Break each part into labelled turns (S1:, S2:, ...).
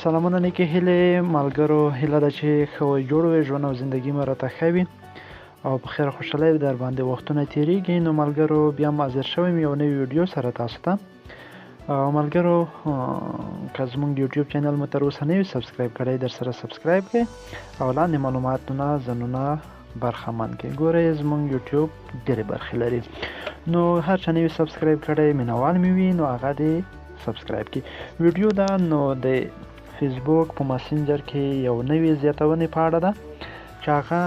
S1: سلامونه نیکې هیلې ملګرو، هیله ده چې ښه وئ، جوړ وئ، ژوند او زندګي مو راته ښه وي او په خیر خوشحالۍ در باندې وختونه تیریږي. نو ملګرو بیا هم حاضر شوی یم یو نوې ویډیو سره تاسو ته. او ملګرو که زموږ یوټیوب چینل مو تر اوسه نه وي سبسکرایب کړی، در سره سبسکرایب کړئ او لاندې معلوماتو نه ځانونه برخمن کړئ. ګورئ زموږ یوټیوب ډېرې برخې لري، نو هر چا نه وي سبسکرایب کړی، مینوال مې وي، نو هغه دې سبسکرایب کړي. ویډیو ده نو د فیسبوک په مسنجر کې یو نوې زیاتونې په اړه ده چې هغه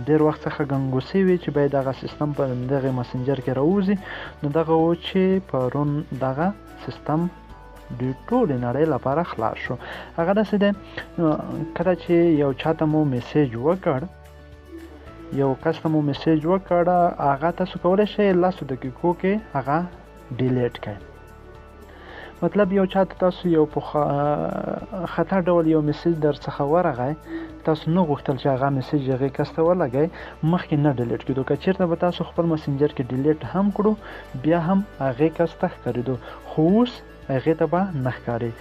S1: ډېر وخت څخه ګنګوسې وي چې باید دغه سیستم په دغه مسنجر کې راووځي. نو دغه و چې پرون دغه سیستم د ټولې نړۍ لپاره خلاص شو. هغه داسې دی، کله چې یو چاته مو میسج وکړ، یو کس ته مو میسج وکړ، هغه تاسو کولی شئ لسو دقیقو کې هغه ډیلیټ کړئ. مطلب یو چاته تاسو یو په خطا ډول یو میسج در څخه ورغی، تاسو نه غوښتل چې هغه میسج هغې کس ته ولګئ، مخکې نه ډیلیټ کېدو. که چېرته به تاسو خپل مسنجر کې ډیلیټ هم کړو، بیا هم هغې کس ته ښکارېدو، خو اوس هغې ته به نه ښکاري.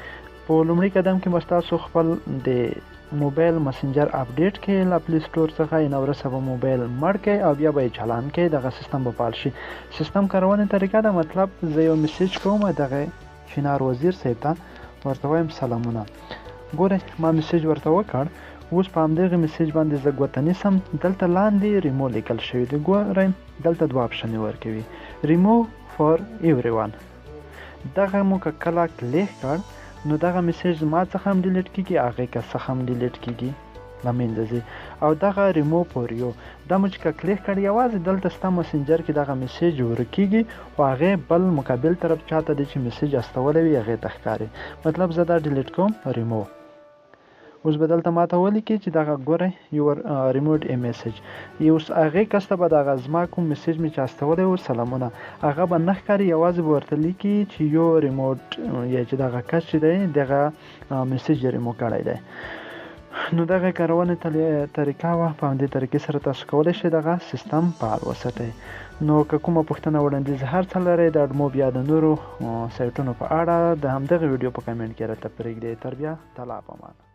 S1: په لومړي قدم کې به تاسو خپل د موبایل مسنجر اپډیټ کړئ له پلی سټور څخه، یعنې وروسته به موبایل مړ کړئ او بیا به یې چالان کړئ، دغه سیستم به فعال شي. سیستم کارونې طریقه ده، مطلب زه یو میسج کوم دغه چنار وزیر صاحب ته، ورته وایم سلامونه. ګورئ ما میسج ورته وکړ، اوس په همدغه میسج باندې زه ګوته نیسم، دلته لاندې ریمو لیکل شوی دی. ګورئ دلته دوه اپشنې ورکوي، ریمو فار ایوری وان. دغه مو که کله کلیک کړ، نو دغه میسج زما څخه هم ډیلیټ کیږي، هغې کس څخه هم ډیلیټ کیږي، له منځه ځي. او دغه ریمو فور یو، دا مو چې که کلیک کړ، یوازې دلته ستا مسنجر کې دغه میسج ورکیږي، خو هغې بل مقابل طرف چاته دی چې میسج استولی وي هغې ته ښکاري. مطلب زه دا ډیلیټ کوم، ریمو. اوس به دلته ماته ولیکي چې دغه ګورئ یور ریموټ ای میسج. اوس هغې کس ته به دغه زما کوم میسج مې چې استولی و سلامونه، هغه به نه ښکاري، یوازې به ورته لیکي چې یو ریموټ، یا چې دغه کس چې دی دغه میسج یې ریمو کړی دی. نو دغه کارونې طریقه وه، په همدې طریقې سره تاسو کولی شئ دغه سیستم فعال وساتئ. نو که کومه پوښتنه وړاندیز هر څه لرئ د اډموب یا د نورو سایټونو په اړه، د همدغه ویډیو په کمنټ کې راته پرېږدئ. تر بیا، تلا په امان.